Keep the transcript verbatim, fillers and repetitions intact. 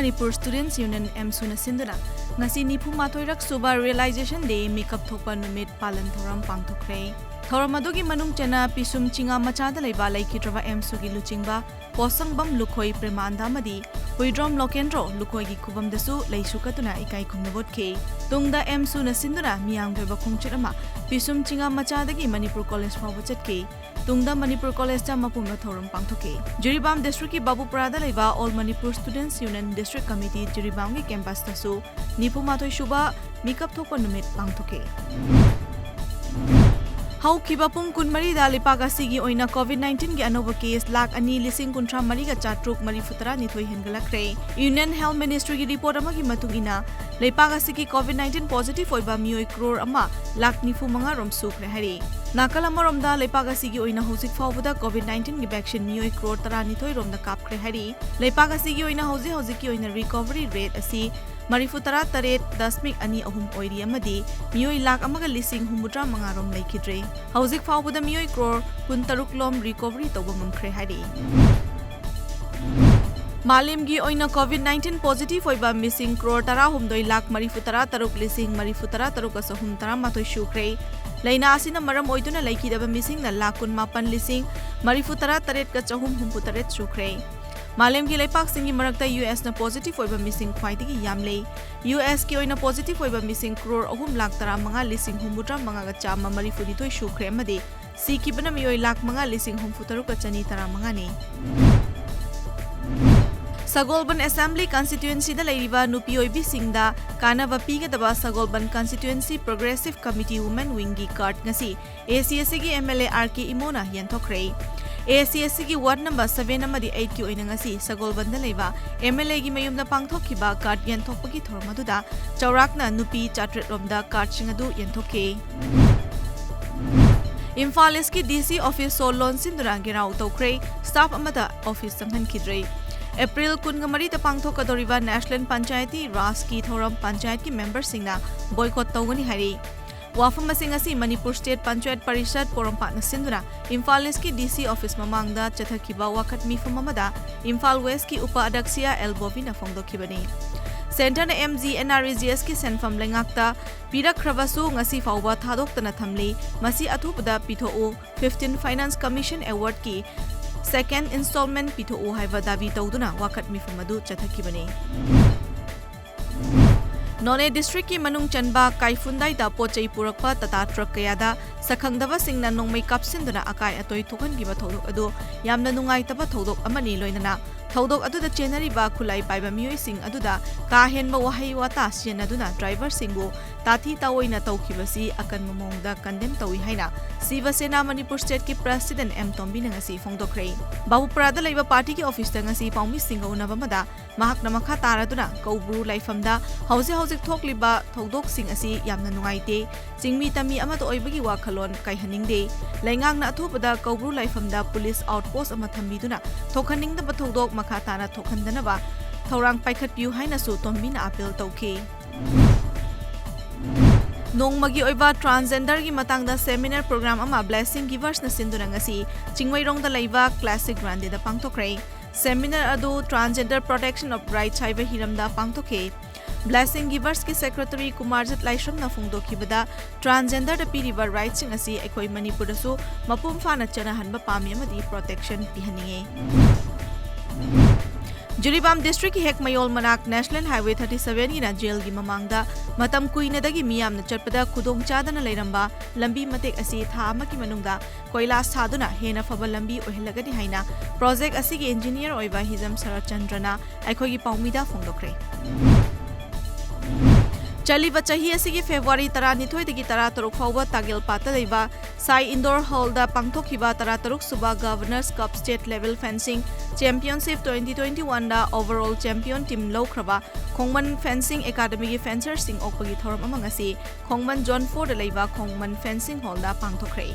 Manipur ꯁ꯭ꯇꯨꯗꯦꯟꯠꯁ union, ꯑꯦꯝꯁꯨꯅ ꯁꯤꯟꯗꯨꯅ ꯉꯁꯤ ꯅꯤꯐꯨ ꯃꯥꯊꯣꯏꯔꯛ ꯁꯨꯕ Realization Day ꯃꯤꯀꯞ ꯊꯣꯛꯄ ꯅꯨꯃꯤꯠ ꯄꯥꯂꯟ ꯊꯧꯔꯝ ꯄꯥꯡꯊꯣꯛꯈ꯭ꯔꯦ꯫ ꯊꯧꯔꯝ ꯑꯗꯨꯒꯤ ꯃꯅꯨꯡ ꯆꯟꯅ ꯄꯤꯁꯨꯝ ꯆꯤꯡꯉꯥ ꯃꯆꯥꯗ ꯂꯩꯕ ꯂꯩꯈꯤꯗ꯭ꯔꯕ ꯑꯦꯝꯁꯨꯒꯤ ꯂꯨꯆꯤꯡꯕ ꯄꯣꯠꯁꯪꯕꯝ ꯂꯨꯈꯣꯏ ꯄ꯭ꯔꯦꯃꯥꯟꯗ ꯑꯃꯗꯤ ꯍꯨꯏꯗ꯭ꯔꯣꯝ ꯂꯣꯀꯦꯟꯗ꯭ꯔꯣ ꯂꯨꯈꯣꯏꯒꯤ ꯈꯨꯕꯝꯗꯁꯨ ꯂꯩꯁꯨ ꯀꯠꯇꯨꯅ ꯏꯀꯥꯏ ꯈꯨꯝꯅꯕ ꯎꯠꯈꯤ꯫ ꯇꯨꯡꯗ ꯑꯦꯝꯁꯨꯅ ꯁꯤꯟꯗꯨꯅ ꯃꯤꯌꯥꯝꯒꯤ ꯑꯣꯏꯕ ꯈꯣꯡꯆꯠ ꯑꯃ ꯄꯤꯁꯨꯝ ꯆꯤꯡꯉꯥ ꯃꯆꯥꯗꯒꯤ ꯃꯅꯤꯄꯨꯔ ꯀꯣꯂꯦꯖ ꯐꯥꯎꯕ ꯆꯠꯈꯤ꯫ ꯇꯨꯡꯗ ꯃꯅꯤꯄꯨꯔ ꯀꯣꯂꯦꯖꯇ ꯃꯄꯨꯝꯕ ꯊꯧꯔꯝ ꯄꯥꯡꯊꯣꯛꯈꯤ꯫ ꯖꯤꯔꯤꯕꯥꯝ ꯗꯤꯁꯇ꯭ꯔꯤꯛꯀꯤ ꯕꯥꯕꯨꯄꯨꯔꯥꯗ ꯂꯩꯕ All Manipur Students Union District Committee ꯖꯤꯔꯤꯕꯥꯝꯒꯤ ꯀꯦꯝꯄꯁꯇꯁꯨ ꯅꯤꯐꯨ ꯃꯥꯊꯣꯏ ꯁꯨꯕ ꯃꯤꯀꯞ ꯊꯣꯛꯄ ꯅꯨꯃꯤꯠ ꯄꯥꯡꯊꯣꯛꯈꯤ꯫ ꯍꯧꯈꯤꯕ ꯄꯨꯡ ꯀꯨꯟꯃꯔꯤꯗ ꯂꯩꯄꯥꯛ ꯑꯁꯤꯒꯤ ꯑꯣꯏꯅ COVID nineteen ꯒꯤ ꯑꯅꯧꯕ ꯀꯦꯁ ꯂꯥꯈ ꯑꯅꯤ ꯂꯤꯁꯤꯡ ꯀꯨꯟꯊ꯭ꯔꯥ ꯃꯔꯤꯒ ꯆꯥꯇ꯭ꯔꯨꯛ ꯃꯔꯤꯐꯨ ꯇꯔꯥꯅꯤꯊꯣꯏ ꯍꯦꯟꯒꯠꯂꯛꯈ꯭ꯔꯦ꯫ Union Health Ministry ꯒꯤ ꯔꯤꯄꯣꯔꯠ ꯑꯃꯒꯤ ꯃꯇꯨꯡ ꯏꯟꯅ, ꯂꯩꯄꯥꯛ ꯑꯁꯤꯒꯤ COVID nineteen positive ꯑꯣꯏꯕ ꯃꯤꯑꯣꯏ ꯀ꯭ꯔꯣꯔ ꯑꯃ ꯂꯥꯈ ꯅꯤꯐꯨ ꯃꯉꯥ ꯔꯣꯝ ꯁꯨꯈ꯭ꯔꯦ ꯍꯥꯏꯔꯤ꯫ ꯅꯥꯀꯜ ꯑꯃꯔꯣꯝꯗ, ꯂꯩꯄꯥꯛ ꯑꯁꯤꯒꯤ ꯑꯣꯏꯅ ꯍꯧꯖꯤꯛ ꯐꯥꯎꯕꯗ COVID nineteen ꯒꯤ vaccine ꯃꯤꯑꯣꯏ ꯀ꯭ꯔꯣꯔ ꯇꯔꯥꯅꯤꯊꯣꯏ ꯔꯣꯝꯗ ꯀꯥꯞꯈ꯭ꯔꯦ ꯍꯥꯏꯔꯤ꯫ ꯂꯩꯄꯥꯛ ꯑꯁꯤꯒꯤ ꯑꯣꯏꯅ ꯍꯧꯖꯤꯛ ꯍꯧꯖꯤꯛꯀꯤ ꯑꯣꯏꯅ recovery rate ꯑꯁꯤ ꯃꯔꯤꯐꯨ ꯇꯔꯥ ꯇꯔꯦꯠ ꯗꯁꯃꯤꯛ ꯑꯅꯤ ꯑꯍꯨꯝ ꯑꯣꯏꯔꯤ ꯑꯃꯗꯤ ꯃꯤꯑꯣꯏ ꯂꯥꯈ ꯑꯃꯒ ꯂꯤꯁꯤꯡ ꯍꯨꯝꯐꯨꯇꯔꯥ ꯃꯉꯥ ꯔꯣꯝ ꯂꯩꯈꯤꯗ꯭ꯔꯦ꯫ ꯍꯧꯖꯤꯛ ꯐꯥꯎꯕꯗ ꯃꯤꯑꯣꯏ ꯀ꯭ꯔꯣꯔ ꯀꯨꯟꯇꯔꯨꯛ ꯂꯣꯝ recovery ꯇꯧꯕ ꯉꯝꯈ꯭ꯔꯦ ꯍꯥꯏꯔꯤ꯫ ꯃꯥꯂꯦꯝꯒꯤ ꯑꯣꯏꯅ COVID nineteen positive ꯑꯣꯏꯕ ꯃꯤꯁꯤꯡ ꯀ꯭ꯔꯣꯔ ꯇꯔꯥꯍꯨꯝꯗꯣꯏ ꯂꯥꯈ ꯃꯔꯤꯐꯨ ꯇꯔꯥ ꯇꯔꯨꯛ ꯂꯤꯁꯤꯡ ꯃꯔꯤꯐꯨ ꯇꯔꯥ ꯇꯔꯨꯛ ꯆꯍꯨꯝ ꯇꯔꯥꯃꯥꯊꯣꯏ ꯁꯨꯈ꯭ꯔꯦ꯫ ꯂꯥꯏꯅꯥ ꯑꯁꯤꯅ ꯃꯔꯝ ꯑꯣꯏꯗꯨꯅ ꯂꯩꯈꯤꯗꯕ ꯃꯤꯁꯤꯡꯅ ꯂꯥꯈ ꯀꯨꯟꯃꯥꯄꯟ ꯂꯤꯁꯤꯡ ꯃꯔꯤꯐꯨ ꯇꯔꯥ ꯇꯔꯦꯠꯀ ꯆꯍꯨꯝ ꯍꯨꯝꯐꯨ ꯇꯔꯦꯠ ꯁꯨꯈ꯭ꯔꯦ꯫ ꯃꯥꯂꯦꯝꯒꯤ ꯂꯩꯄꯥꯛꯁꯤꯡꯒꯤ ꯃꯔꯛꯇ ꯌꯨ.ꯑꯦꯁꯅ positive ꯑꯣꯏꯕ ꯃꯤꯁꯤꯡ ꯈ꯭ꯋꯥꯏꯗꯒꯤ ꯌꯥꯝꯂꯦ꯫ ꯌꯨ.ꯑꯦꯁꯀꯤ ꯑꯣꯏꯅ positive ꯑꯣꯏꯕ ꯃꯤꯁꯤꯡ ꯀ꯭ꯔꯣꯔ ꯑꯍꯨꯝ ꯂꯥꯈ ꯇꯔꯥꯃꯉꯥ ꯂꯤꯁꯤꯡ ꯍꯨꯝꯐꯨꯇꯔꯥ ꯃꯉꯥꯒ ꯆꯥꯝꯃ ꯃꯔꯤꯐꯨꯅꯤꯊꯣꯏ ꯁꯨꯈ꯭ꯔꯦ ꯑꯃꯗꯤ ꯁꯤꯈꯤꯕꯅ ꯃꯤꯑꯣꯏ ꯂꯥꯈ ꯃꯉꯥ ꯂꯤꯁꯤꯡ ꯍꯨꯝꯐꯨꯇꯔꯨꯛꯀ ꯆꯅꯤ ꯇꯔꯥꯃꯉꯥꯅꯤ꯫ ꯁꯒꯣꯜꯕꯟ Assembly Constituencyꯗ ꯂꯩꯔꯤꯕ ꯅꯨꯄꯤ ꯑꯣꯏꯕꯤꯁꯤꯡꯗ ꯀꯥꯟꯅꯕ ꯄꯤꯒꯗꯕ ꯁꯒꯣꯜꯕꯟ Constituency Progressive Committee Women Wingꯒꯤ card ꯉꯁꯤ ACSCꯒꯤ MLA R K ꯏꯃꯣꯅ ꯌꯦꯟꯊꯣꯛꯈ꯭ꯔꯦ꯫ ACSCꯒꯤ ward number seven ꯑꯃꯗꯤ eightꯀꯤ ꯑꯣꯏꯅ ꯉꯁꯤ ꯁꯒꯣꯜꯕꯟꯗ ꯂꯩꯕ MLAꯒꯤ ꯃꯌꯨꯝꯗ ꯄꯥꯡꯊꯣꯛꯈꯤꯕ card ꯌꯦꯟꯊꯣꯛꯄꯒꯤ ꯊꯧꯔꯝ ꯑꯗꯨꯗ ꯆꯥꯎꯔꯥꯛꯅ ꯅꯨꯄꯤ ꯆꯥꯇ꯭ꯔꯦꯠ ꯔꯣꯝꯗ cardꯁꯤꯡ ꯑꯗꯨ ꯌꯦꯟꯊꯣꯛꯈꯤ꯫ ꯏꯝꯐꯥꯜ Eastꯀꯤ DC office ꯁꯣ ꯂꯣꯟꯁꯤꯟꯗꯨꯅ ꯒꯦꯔꯥꯎ ꯇꯧꯈ꯭ꯔꯦ꯫ Staff ꯑꯃꯠꯇ office ꯆꯪꯍꯟꯈꯤꯗ꯭ꯔꯦ꯫ April ꯀꯨꯟꯃꯔꯤꯗ ꯄꯥꯡꯊꯣꯛꯀꯗꯧꯔꯤꯕ National Panchayati Rajꯀꯤ ꯊꯧꯔꯝ ꯄꯟꯆꯥꯌꯠꯀꯤ memberꯁꯤꯡꯅ boycott ꯇꯧꯒꯅꯤ ꯍꯥꯏꯔꯤ꯫ ꯋꯥꯐꯝ ꯑꯁꯤ ꯉꯁꯤ ꯃꯅꯤꯄꯨꯔ ꯁ꯭ꯇꯦꯠ ꯄꯟꯆꯥꯌꯠ ꯄꯔꯤꯁꯗ ꯄꯣꯔꯣꯝꯄꯥꯠꯅ ꯁꯤꯟꯗꯨꯅ ꯏꯝꯐꯥꯜ ꯏꯁꯀꯤ ꯗꯤ ꯁꯤ ꯑꯣꯐꯤꯁ ꯃꯃꯥꯡꯗ ꯆꯠꯊꯈꯤꯕ ꯋꯥꯀꯠ ꯃꯤꯐꯝ ꯑꯃꯗ ꯏꯝꯐꯥꯜ ꯋꯦꯁꯀꯤ ꯎꯄ ꯑꯗꯛꯁꯤꯌꯥ ꯑꯦꯜ ꯕꯣꯕꯤꯅ ꯐꯣꯡꯗꯣꯛꯈꯤꯕꯅꯤ꯫ ꯁꯦꯟꯇꯔꯅ M G N R E G ꯑꯦꯁꯀꯤ ꯁꯦꯟꯐꯝ ꯂꯩꯉꯥꯛꯇ ꯄꯤꯔꯛꯈ꯭ꯔꯕꯁꯨ ꯉꯁꯤ ꯐꯥꯎꯕ ꯊꯥꯗꯣꯛꯇꯅ ꯊꯝꯂꯤ꯫ ꯃꯁꯤ ꯑꯊꯨꯕꯗ ꯄꯤꯊꯣꯛꯎ꯫ Fifteen Finance Commission Award ꯀꯤ second installment ꯄꯤꯊꯣꯛꯎ ꯍꯥꯏꯕ ꯗꯥꯕꯤ ꯇꯧꯗꯨꯅ ꯋꯥꯀꯠ ꯃꯤꯐꯝ ꯑꯗꯨ ꯆꯠꯊꯈꯤꯕꯅꯤ꯫ ꯅꯣꯅꯦ ꯗꯤꯁꯇ꯭ꯔꯤꯛꯀꯤ ꯃꯅꯨꯡ ꯆꯟꯕ ꯀꯥꯏꯐꯨꯟꯗꯥꯏꯗ ꯄꯣꯠ ꯆꯩ ꯄꯨꯔꯛꯄ ꯇꯥꯇꯥ ꯇ꯭ꯔꯛ ꯀꯌꯥꯗ ꯁꯛꯈꯪꯗꯕꯁꯤꯡꯅ ꯅꯣꯡꯃꯩ ꯀꯥꯞꯁꯤꯟꯗꯨꯅ ꯑꯀꯥꯏ ꯑꯇꯣꯏ ꯊꯣꯛꯍꯟꯈꯤꯕ ꯊꯧꯗꯣꯛ ꯑꯗꯨ ꯌꯥꯝꯅ ꯅꯨꯡꯉꯥꯏꯇꯕ ꯊꯧꯗꯣꯛ ꯑꯃꯅꯤ꯫ ꯂꯣꯏꯅꯅ ꯊꯧꯗꯣꯛ ꯑꯗꯨꯗ ꯆꯦꯟꯅꯔꯤꯕ ꯈꯨꯠꯂꯥꯏ ꯄꯥꯏꯕ ꯃꯤꯑꯣꯏꯁꯤꯡ ꯑꯗꯨꯗ ꯀꯥ ꯍꯦꯟꯕ ꯋꯥꯍꯩ ꯋꯥꯇꯥ ꯁꯤꯖꯤꯟꯅꯗꯨꯅ ꯗ꯭ꯔꯥꯏꯚꯔꯁꯤꯡꯕꯨ ꯇꯥꯊꯤ ꯇꯥꯑꯣꯏꯅ ꯇꯧꯈꯤꯕꯁꯤ ꯑꯀꯟꯕ ꯃꯑꯣꯡꯗ ꯀꯟꯗꯦꯝ ꯇꯧꯏ ꯍꯥꯏꯅ ꯁꯤꯕ ꯁꯦꯅꯥ ꯃꯅꯤꯄꯨꯔ ꯁ꯭ꯇꯦꯠꯀꯤ ꯄ꯭ꯔꯁꯤꯗꯦꯟꯠ ꯑꯦꯝ ꯇꯣꯝꯕꯤꯅ ꯉꯁꯤ ꯐꯣꯡꯗꯣꯛꯈ꯭ꯔꯦ꯫ ꯕꯥꯕꯨꯄꯨꯔꯥꯗ ꯂꯩꯕ ꯄꯥꯔꯇꯤꯒꯤ ꯑꯣꯐꯤꯁꯇ ꯉꯁꯤ ꯄꯥꯎꯃꯤꯁꯤꯡꯒ ꯎꯅꯕ ꯑꯃꯗ ꯃꯍꯥꯛꯅ ꯃꯈꯥ ꯇꯥꯔꯗꯨꯅ ꯀꯧꯕ꯭ꯔꯨ ꯂꯥꯏꯐꯝꯗ ꯍꯧꯖꯤꯛ ꯍꯧꯖꯤꯛ ꯊꯣꯛꯂꯤꯕ ꯊꯧꯗꯣꯛꯁꯤꯡ ꯑꯁꯤ ꯌꯥꯝꯅ ꯅꯨꯡꯉꯥꯏꯇꯦ꯫ ꯆꯤꯡꯃꯤ ꯇꯝꯃꯤ ꯑꯃꯠꯇ ꯑꯣꯏꯕꯒꯤ ꯋꯥꯈꯜꯂꯣꯟ ꯀꯥꯏꯍꯟꯅꯤꯡꯗꯦ꯫ ꯂꯩꯉꯥꯛꯅ ꯑꯊꯨꯕꯗ ꯀꯧꯕ꯭ꯔꯨ ꯂꯥꯏꯐꯝꯗ ꯄꯨꯂꯤꯁ ꯑꯥꯎꯠꯄꯣꯁ ꯑꯃ ꯊꯝꯕꯤꯗꯨꯅ ꯊꯣꯛꯍꯟꯅꯤꯡꯗꯕ ꯊꯧꯗꯣꯛ ꯃꯈꯥ ꯇꯥꯅ ꯊꯣꯛꯍꯟꯗꯅꯕ ꯊꯧꯔꯥꯡ ꯄꯥꯏꯈꯠꯄꯤꯌꯨ ꯍꯥꯏꯅꯁꯨ ꯇꯣꯝꯕꯤꯅ ꯑꯥꯄꯤꯜ ꯇꯧꯈꯤ꯫ ꯅꯣꯡꯃꯒꯤ ꯑꯣꯏꯕ ꯇ꯭ꯔꯥꯟꯁꯖꯦꯟꯗꯔꯒꯤ ꯃꯇꯥꯡꯗ ꯁꯦꯃꯤꯅꯥꯔ ꯄ꯭ꯔꯣꯒ꯭ꯔꯥꯝ ꯑꯃ ꯕ꯭ꯂꯦꯁꯤꯡ ꯒꯤꯚꯔꯁꯅ ꯁꯤꯟꯗꯨꯅ ꯉꯁꯤ ꯆꯤꯡꯃꯩꯔꯣꯡꯗ ꯂꯩꯕ ꯀ꯭ꯂꯥꯁꯤꯛ ꯒ꯭ꯔꯥꯟꯗꯦꯗ ꯄꯥꯡꯊꯣꯛꯈ꯭ꯔꯦ꯫ ꯁꯦꯃꯤꯅꯥꯔ ꯑꯗꯨ Transgender Protection of Rights ꯍꯥꯏꯕ ꯍꯤꯔꯝꯗ ꯄꯥꯡꯊꯣꯛꯈꯤ꯫ ꯕ꯭ꯂꯦꯁꯤꯡ ꯒꯤꯚꯔꯁꯀꯤ ꯁꯦꯀ꯭ꯔꯦꯇꯔꯤ ꯀꯨꯃꯥꯔꯖꯤꯠ ꯂꯥꯏꯁ꯭ꯔꯝꯅ ꯐꯣꯡꯗꯣꯛꯈꯤꯕꯗ, ꯇ꯭ꯔꯥꯟꯁꯖꯦꯟꯗꯔꯗ ꯄꯤꯔꯤꯕ ꯔꯥꯏꯠꯁꯤꯡ ꯑꯁꯤ ꯑꯩꯈꯣꯏ ꯃꯅꯤꯄꯨꯔꯗꯁꯨ ꯃꯄꯨꯡ ꯐꯥꯅ ꯆꯠꯅꯍꯟꯕ ꯄꯥꯝꯃꯤ ꯑꯃꯗꯤ ꯄ꯭ꯔꯣꯇꯦꯛꯁꯟ ꯄꯤꯍꯟꯅꯤꯡꯏ꯫ ꯖꯤꯔꯤꯕꯥꯝ ꯗꯤꯁꯇ꯭ꯔꯤꯛꯀꯤ ꯍꯦꯛ ꯃꯌꯣꯜ ꯃꯅꯥꯛ ꯅꯦꯁꯅꯦꯜ ꯍꯥꯏꯋꯦ thirty seven ꯒꯤꯅ ꯖꯦꯜꯒꯤ ꯃꯃꯥꯡꯗ ꯃꯇꯝ ꯀꯨꯏꯅꯗꯒꯤ ꯃꯤꯌꯥꯝꯅ ꯆꯠꯄꯗ ꯈꯨꯗꯣꯡ ꯆꯥꯗꯅ ꯂꯩꯔꯝꯕ ꯂꯝꯕꯤ ꯃꯇꯦꯛ ꯑꯁꯤ ꯊꯥ ꯑꯃꯒꯤ ꯃꯅꯨꯡꯗ ꯀꯣꯏꯂꯥꯁ ꯊꯥꯗꯨꯅ ꯍꯦꯟꯅ ꯐꯕ ꯂꯝꯕꯤ ꯑꯣꯏꯍꯜꯂꯒꯅꯤ ꯍꯥꯏꯅ ꯄ꯭ꯔꯣꯖꯦꯛ ꯑꯁꯤꯒꯤ ꯏꯟꯖꯤꯅꯤꯌꯔ ꯑꯣꯏꯕ ꯍꯤꯖꯝ ꯁꯔꯠꯆꯟꯗ꯭ꯔꯅ ꯑꯩꯈꯣꯏꯒꯤ ꯄꯥꯎꯃꯤꯗ ꯐꯣꯡꯗꯣꯛꯈ꯭ꯔꯦ꯫ ꯆꯠꯂꯤꯕ ꯆꯍꯤ ꯑꯁꯤꯒꯤ ꯐꯦꯕ꯭ꯔꯨꯋꯥꯔꯤ ꯇꯔꯥꯅꯤꯊꯣꯏꯗꯒꯤ ꯇꯔꯥꯇꯔꯨꯛ ꯐꯥꯎꯕ ꯇꯥꯒꯦꯜꯄꯥꯠꯇ ꯂꯩꯕ ꯁꯥꯏ ꯏꯟꯗꯣꯔ ꯍꯣꯜꯗ ꯄꯥꯡꯊꯣꯛꯈꯤꯕ ꯇꯔꯥꯇꯔꯨꯛ ꯁꯨꯕ Governors Cup State Level Fencing Championship twenty twenty-one ꯗ overall champion team ꯂꯧꯈ꯭ꯔꯕ ꯈꯣꯡꯃꯟ Fencing Academy ꯒꯤ ꯐꯦꯟꯁꯔꯁꯤꯡ ꯑꯣꯛꯄꯒꯤ ꯊꯧꯔꯝ ꯑꯃ ꯉꯁꯤ ꯈꯣꯡꯃꯟ Zone four ꯗ ꯂꯩꯕ ꯈꯣꯡꯃꯟ Fencing Hall ꯗ ꯄꯥꯡꯊꯣꯛꯈ꯭ꯔꯦ꯫